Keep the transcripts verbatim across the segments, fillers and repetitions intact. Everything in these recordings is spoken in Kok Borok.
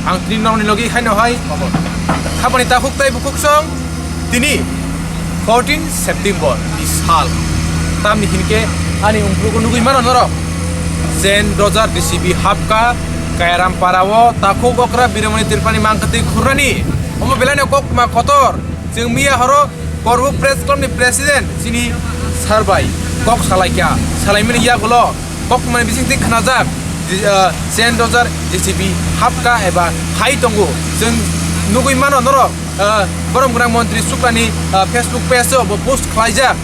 Ang tini norokni logi haino hai obo. Khapani takhuk tei bukhuk song tini fourteen September ni sal. Tamni hinkhe ani ungkulugo nugwi mano norok. Chen Dojar D C B hapka Kairam Para o takhuk okra Biramani Tripurani mangkatwi khurnani. Omo belaino kokma kotor. Chwng miya horo Korbu Press Club ni President chini sir bai kok salaikha, salaimani yagulo kokmani bisingtwi khnajak, di-, ah, Chen Dojar D C B hapka eba hai tongo. Chwng nugwi mano norok, ah, borom gwnang montri Suklani, ah, Facebook page o bo post khlaijak.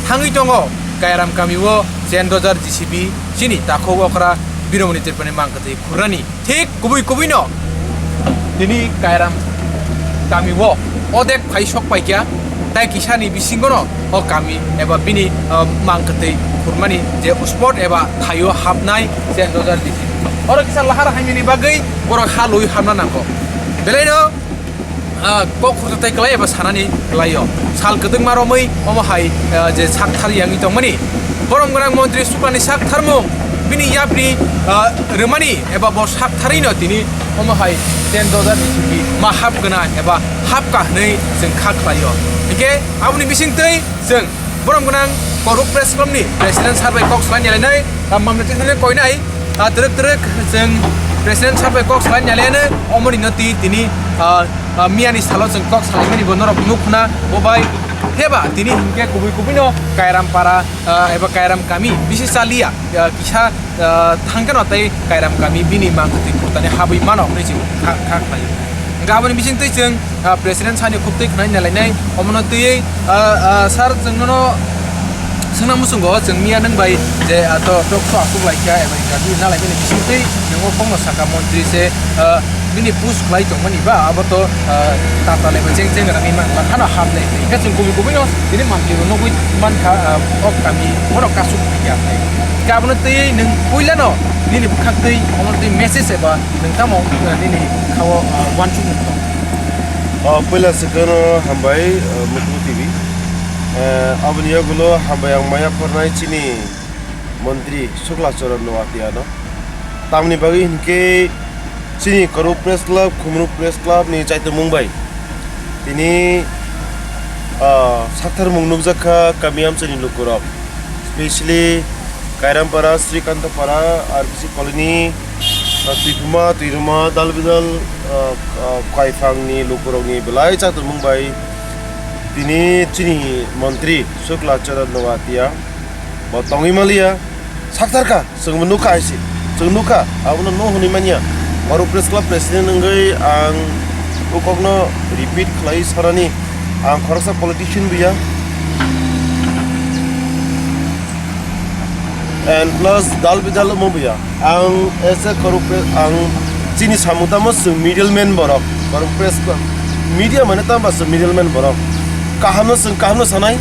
Thangwi tongo Kairam kami o Chen Dojar D C B chini takhuk okra Biramani Tripurani mangkatwi khurnani. Thik kubui kubui no tini Kairam kami o odek phai sok paikha, tai kisa ni bisingo no o kami eba bini, ah, mangkatwi khurmani je spot eba thaio hapnai Chen Dojar D C B. Oro kisa lahar haimani bagwi borok ha lui hapna nango. Belai no ah, kok khoroksa tei kwlai eba sanani kwlaio. Sal kwdwkma romwi omo hai, ah, je sak thar yangwi tongmani. Borom gwnang montri Suklani sak tharmung bini yapri, ah, rwmani eba bo sak tharwino tini omo hai Chen Dojar D C B ma hap gwnang eba hapka hwnwi chwng kha khlaio. Hinkhe aboni bisingtwi chwng Borom gwnang Koruk Press Club ni President sir bai kok salai nalainai, ah, mamle twi thangwi koinai, ah, twrwk twrwk chwng President sir bai kok salai nalainai, omoni no twi tini, ah, ah, miyani salo chwng kok salaimani bo norok nukhna bo bai. Heba tini hinkhe kubui kubui no Kairam Para, ah, eba Kairam kami bisi chaliya, ah, kisa ah, thangkheno tei Kairam kami bini mangkatwi khurtani habwi mano hwnwi chwng kha, kha khlaio. Hwnkhe aboni bisingtwi chwng, ah, President sani khuktwi khwnai nalainai, omono twiwi, ah, ah, sir, chwng nono swngna muchungo, chwng miya nwng bai je, ah, to, talk show achuk laikha eba interview nalaimani bisingtwi chwng o kokno sakha montri se, ah, bini push khlai tongmani ba abo to, ah, tatal eba cheng cheng rangwi mankha, khano hamle hwnwi khe chwng kubui kubui no tini mantri bo nugwi mankha, ah, o kami borok kasuk kha khe. Khe abono twiwi nwng puilano nini bwkhaktwi omono twi message eba nwng tamo, ah, nini khao, ah, uansukmung tong? Ah, puila swkangno hambai, ah, Muklu T V. Eh, aboni yagulo hambai ang maya phornai chini montri Sukla Charan Noatiano. Tamni bagwi hinkhe chini Koruk Press Club, Khumru Press Club ni chaitomung bai tini, ah, saktharmung nukjak kha kami amchaini lukurok, specially Kairampara, Srikantapara, R B C Colony, ah, Twithuma, Twiruma, Dalbidal, ah, ah, Kaifangni lukurokni belai chaitomung bai tini chini montri Sukla Charan Noatia bo tongwi manliya, sakthar kha. Chwngbo nukha hai se, chwng nukha, abono no hwnwi manya. Oro Press Club President wngwi ang o kokno repeat khlai sanani, ang khoroksa politician bo ya. And plus dal bidal omo bo ya. Ang as a Koruk Press, ang chini samung tamo chwng middleman borok, Koruk Press Club. Media mane tamo ba chwng middleman borok. Kahamno chwng kahamno sanai,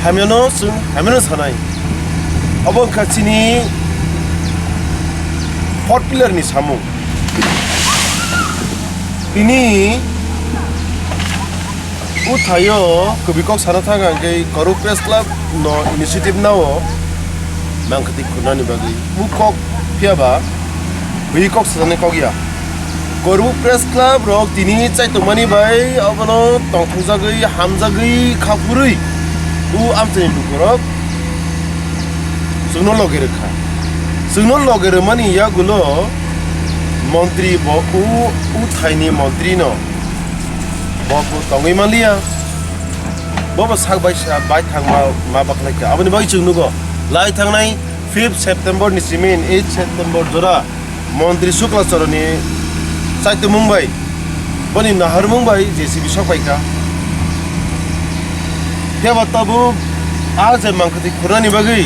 hamyano chwng hamyano sanai. Obo wngkha chini fourth pillar ni samung. Tini bwthaio kwbwi kok sana thang hwnkhe Koruk Press Club no initiative nao mangkwtwi khunani bagwi. Bu kok phiya ba bwi kok sajani kok ya. Koruk Press Club rok tini chaitokmani bai abono tongthokjagwi, hamjagwi, khaphurwi o amchaini lukurok chwngno loge rwkha. Chwngno loge rwmani yagulo montri bo o, o thaini montrino bo, bo tongwi manliya. Bobo sak bai sa bai thangma ma baklaikha. Aboni bagwi chwng nugo lai thangnai fifth September ni simi eight September jora Montri Sukla Choroni chaitomung bai, boni naharmung bai J C B sok paikha. Phiya ba tabuk a je mangkwtwi khurnani bagwi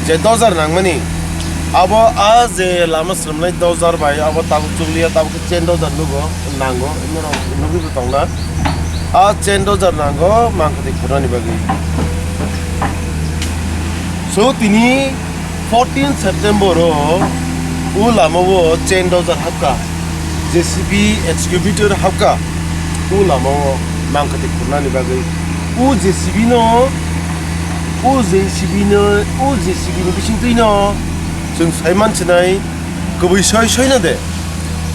je dojar nangmani, abo a je lama srwmnai dojar bai abo tabuk chukliya, tabuk khe chain dojar nugo, nango, norok nugwi bo tongna. A chain dojar nango mangkwtwi khurnani bagwi. So tini fourteen September o o lama o chain dojar hapka, J C B excavator hapka, o lama o mangkwtwi khurnani bagwi. O J C B no, o J C B no, o J C B ni bisingtwi no chwng sai mansinai kwbwi soi soi no de.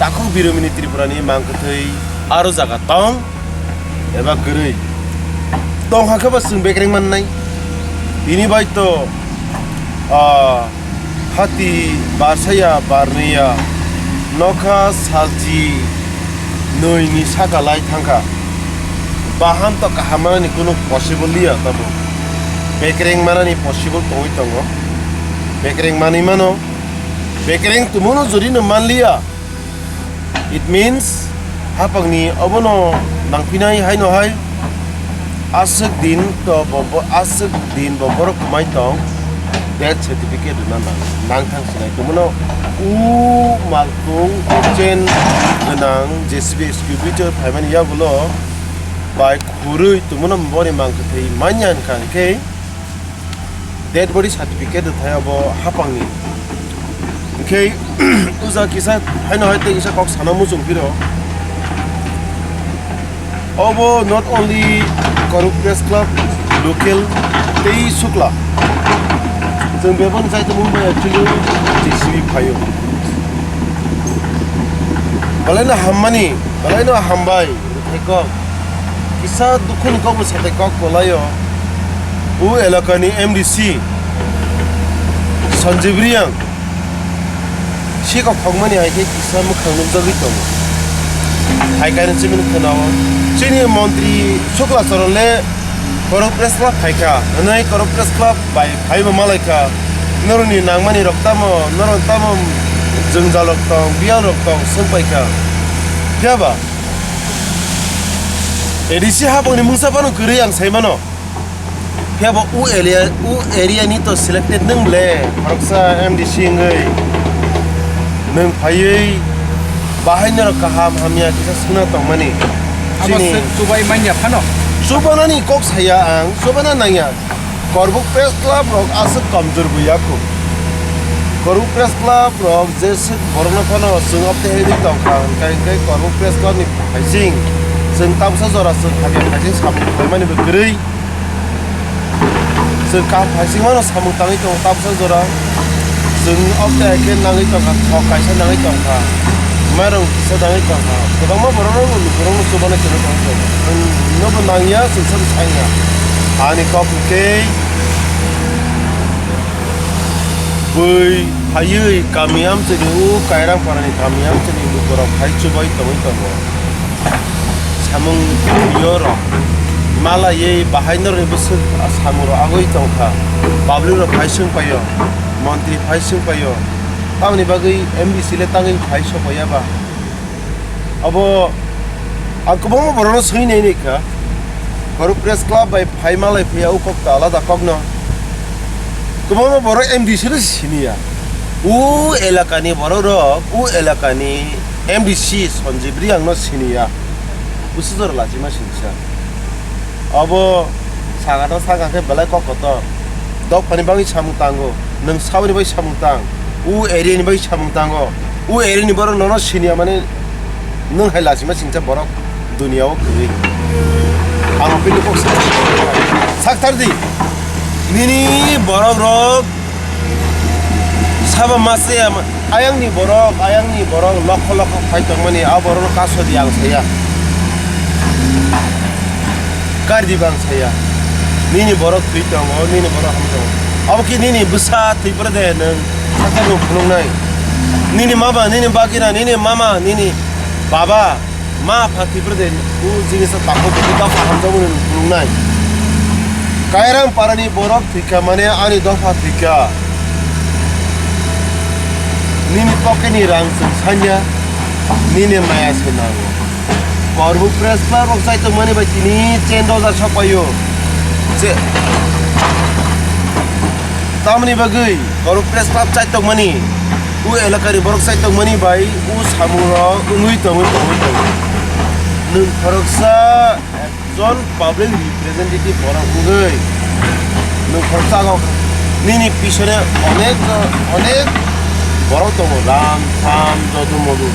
Takhuk biromini Tripurani mangkwthwi aro jaga tong eba kwrwi tong hakhe ba chwng bekreng mannai. Bini bai to, ah, hati barsaya barniya nokha salchi nwi ni saka lai thangkha. Bahan to kaham manani kunu possible liya tamo. Bekreng manani possible tongwi tongo. Bekreng manwi mano. Bekreng tumono jodi no manliya. It means, hapangni obono nangphinai haino hai aswk din to bo, bo, aswk din bo borok kwmai tong, death certificate rwna nang, nang thang sinai. Tumono u maltung chen gwnang J C B excavator phaimani yagulo bai khurui tumono boni mangkwthwi manya hwnkha hwnkhe, dead body certificate rwthai abo hapangni. Hwnkhe uja kisa haino hai tei kisa kok sana muchung phiro. Obo not only Karuk Press Club, local tei Sukla. Chwng beboni chai tongmung bai actually J C B phaio. Balaino hammani, balaino hambai. Kok kisa dukhuni kokbo satai kok kwlaio. O elakani M D C Sanjib Riyang si kok thokmani hai khe kisa mwkhang nukjagwi tongo. Hai kainwi chini khwnao chini montri Sukla Charan le Korok Press Club phaikha hwnwi Korok Press Club bai phaibo malaikha. Norokni nangmani rok tamo, norok tamo jwngjal rok tong, biyal rok tong swng paikha. Phiya ba? A D C hapangni mungsa phano kwrwi ang sai mano. Phiya bo u area, u area ni to selected nwng ble, khoroksa M D C wngwi nwng phaiwi bahai norok kaham hamya kisa swngna tongmani. Abo chini se chubai manya phano? Chubanani kok saya ang, chubana nangya. Korbuk Press Club rok aswk kamjor buya kho. Korbuk Press Club rok jeswk borokno phano chwng obtwi hwnwi tongkha, hwnkhe, hwnkhe Korbuk Press Club ni phaising chwng tabuksa jora chwng hamya phaising samung khlaimani bo kwrwi. Chwng kaham phaising mano samung tangwi tongo tabuksa jora. Chwng obtwi hai khe nangwi tongkha, thok kaisa nangwi tongkha. Mairung kisa nangwi tongkha. Kwbangma borok rok no, borok no chubana kwrwi tongkha. Ang nobo nangya, chwng sabo sanya. Ani kok hwnkhe bui phaiwi kami amchwini, o Kairang parani kami amchwini lukurok phai chubai tongwi tongo. Samung yo rok malaiwi bahai norokni bwswk a samung rok agwi tongkha. Public rok phai swng paio, montri phai swng paio, tamoni bagwi M D C le tangwi phai sokpaiya ba? Abo ang kwbangma borokno swngwi nai nai kha. Borok Press Club bai phai malai phiya o kok ta alada kokno. Kwbangma borok M D C no siniya. O elakani borok rok, o elakani M D C Sanjib Riyang no siniya. Busu jora lachima sinsa. Abo sakano saka khe belai kok kotor. Dophani bagwi samung tango, nwng saboni bagwi samung tang, o area ni bagwi samung tango, o area ni borok nono siniya mani nwng hai lachima singcha borok duniya o kwrwi. Ang bini kok sakthar di, nini borok rok sabo mase. Ayangni borok, ayangni borok lokho lokho phai tongmani, a borokno kaso di ang saya. Kar di bang saya. Nini borok thwi tongo, nini borok ham tongo. Abo khe nini bwsa thwi pore de nwng sakha nwng phunuknai. Nini mama, nini bagina, nini mama, nini baba. Ma pha Tripura de o jinisa takhuk bwtwi dopha hamjakmani nwng phunuknai. Kairam parani borok thwikha mane ani dopha thwikha. Nini pocket ni rang chwng sanya, nini maya se nango. Korbuk Press Club rok chai tongmani bai tini chain dojar sok paio. Je, tamni bagwi Korbuk Press Club chai tongmani, o elakani borok chai tongmani bai o samung rok wngwi tongwi tongwi tongo. Nwng khoroksa ekjon public representative borok wngwi nwng khoroksa agok nini pisone onek onek borok tongo, ram, sam, joto, modu.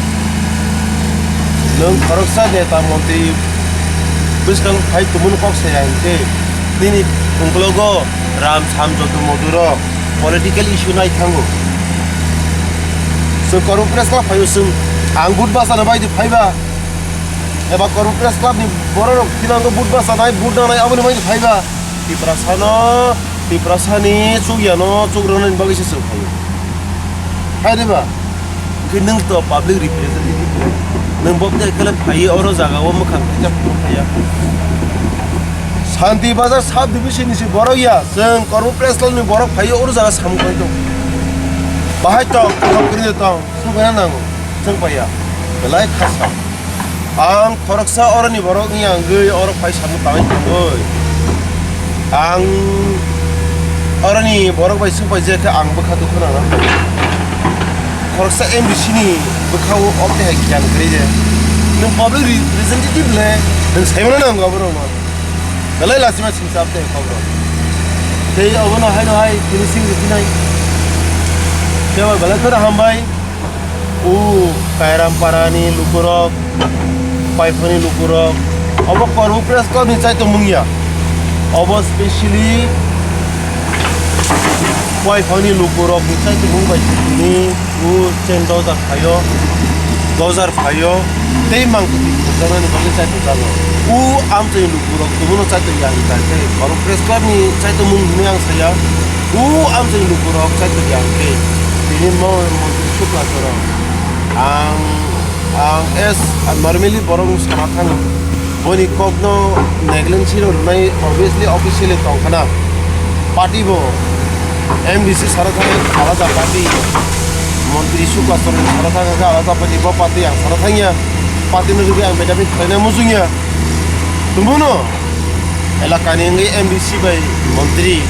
Nwng khoroksa neta montri bwskang phai tongmani kok saya hwnkhe nini ungkologo ram, sam, joto, modu rok political issue nai thango. Chwng Korbuk Press Club phaio chwng Ang vote bachana bai di phaiba. Eba Kormo Press Club ni borok rok thinango vote bachanai, vote nanai aboni bai di phaiba. Tiprasano, Tiprasani chukyano chukrunani bagwi se chwng phaio. Hai de ba? Hwnkhe nwng to public representative. Nwng bo tei kele phaiwi oro jaga o mwkhang khaijak phaiya. Santi Bazar sub division ni si borok ya, chwng Kormo Press Club ni borok phaiwi oro jaga samung khai tong. Bahai tong, tong kri tong, sugana nango, chwng phaiya. Belai khasa. Ang khoroksa oroni borok wngya wngwi oro phai samung tangwi thangwi. Ang oroni borok bai swngpai je khe ang bwkha dukhu nang. Khoroksa M D C ni bwkha o oktwi hai giyan kwrwi je. Nwng public representative le nwng saimano nang borok no. Belai lachima singsa abtei kok rok. Tei obono haino hai finishing rwphinai. Tei belai kheno hambai. O Kairam parani lukurok, Paiphani lukurok, obo Kormo Press Club ni chaitong mung ya. Obo specially Paiphani lukurok ni chaitong mung bai tini o chen dojar phaio, dojar phaio, tei mangtwi khurjaknani bagwi chaitong jago. O amchaini lukurok tubuno chaitong ya hinka khe Kormo Press Club ni chaitong mung hinwi ang saya. O amchaini lukurok chaitokya hwnkhe tini mo montri Sukla Chorong. Ang, ang as a normally borok wng sana thango. Boni kokno negligence rwnai obviously officially tongkhana. Party bo M D C sana thangkhe alada party. Montri Sukla Chorong sana thangkhe alada party, bo party ang sana thangya. Party no rwgwi ang bedapik khlaina muchungya. Tongbono. Elakani wngwi M D C bai montri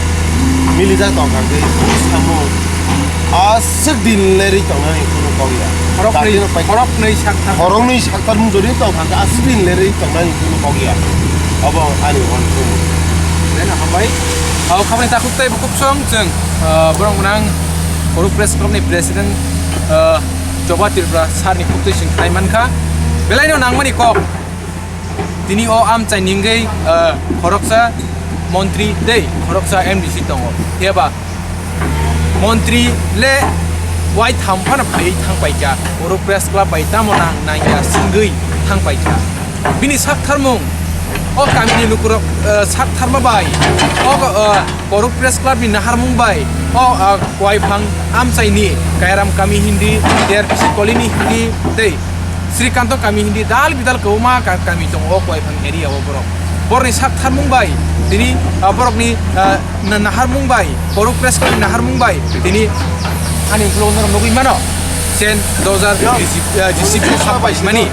milijak tongkha khe samung aswk din lerwi tongnani kunu kok ya. Khoroknwi, Dakti no pai-, khoroknwi sakthar. Khoroknwi sakthar mung jodi tongkha khe aswk din lerwi tongnani kunu kok ya. Obo ani uansukmung. Belai no hambai. O khabani takhuk tei bukhuk song chwng, ah, borok gwnang Kormo Press Club ni President, ah, Choba Tripura sir ni khuk twi chwng khlai mankha. Belai no nangmani kok. Tini o amchaini wngwi, ah, khoroksa montri tei khoroksa M D C tongo. Phiya ba montri le waitham phano phaiwi thangpaikha, oro press club bai tamo nang nangya singwi thangpaikha. Bini saktharmung o kamini lukurok, ah, saktharma bai o, ah, Kormo Press Club ni naharmung bai o, ah, Kwaiphang amchaini Kairam kami hindi, T R P C colony hindi tei Srikanto kami hindi dal bidal kwbangma ka-, kami tongo o Kwaiphang area o borok. Borokni sak tharmung bai tini, ah, borokni, ah, na-, naharmung bai, Kormo Press Club ni naharmung bai tini ani ukulok norok nugwi mano. Chen dojar G C, ah, G C B hap bai mani.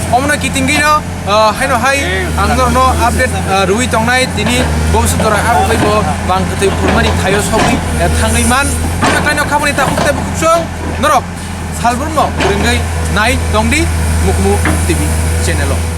Omono kitingwi no, ah, haino hai ang norokno update, ah, rwui tongnai tini bobiswt jora abo hai bo bang kwtwi phurmani thaio sogwi, eh, thangwi man. Omono kaino khaboni takhuk tei bukhuk song norok. Salbrumno kwrwngwi nai tongdi Mukmu T V channel o.